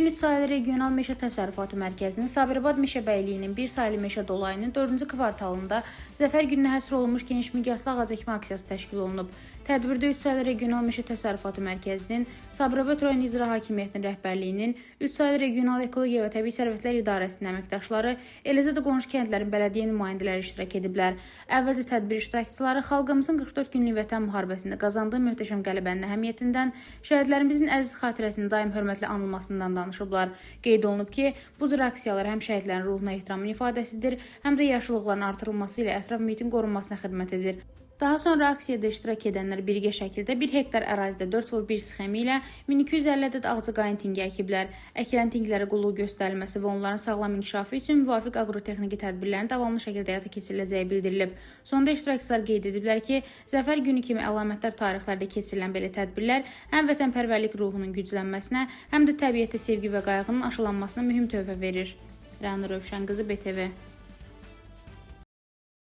Bu gün 3 saylı regional meşə təsərrüfatı mərkəzinin Sabirabad meşə bəyliyinin 1 saylı meşə dolayının 4-cü kvartalında Zəfər gününə həsr olunmuş geniş miqyaslı ağac əkmə aksiyası təşkil olunub. Tədbirdə 3 saylı regional meşə təsərrüfatı mərkəzinin Sabirabad rayon İcra Hakimiyyətinin rəhbərliyinin 3 saylı regional ekologiya və təbii sərvətlər idarəsinin əməkdaşları, eləcə də qonşu kəndlərin bələdiyyə nümayəndələri iştirak ediblər. Əvvəlcə tədbir iştirakçıları xalqımızın 44 günlük vətən müharibəsində qazandığı möhtəşəm qələbənin əhəmiyyətindən, şəhidlərimizin əziz xatirəsinin daim hörmətlə anılmasından danışıblar. Qeyd olunub ki, bu cür aksiyalar həm şəhidlərin ruhuna ehtiramın ifadəsidir, həm də yaşıllıqların artırılması ilə ətraf mühitin qorunmasına xidmət edir. Daha sonra aksiyada iştirak edənlər birgə şəkildə 1 hektar ərazidə 4x1 sxemi ilə 1250 ədəd ağcaqayın tingi əkiblər. Əkilən tinglərə qulluq göstərilməsi və onların sağlam inkişafı üçün müvafiq aqrotexniki tədbirlərin davamlı şəkildə həyata keçiriləcəyi bildirilib. Sonda iştirakçılar qeyd ediblər ki, Zəfər günü kimi əlamətdar tarixlərdə keçirilən belə tədbirlər həm vətənpərvərlik ruhunun güclənməsinə, həm də təbiətə sevgi və qayğının aşılanmasına mühüm töhfə verir. Rəna Rövşən qızı, BTV.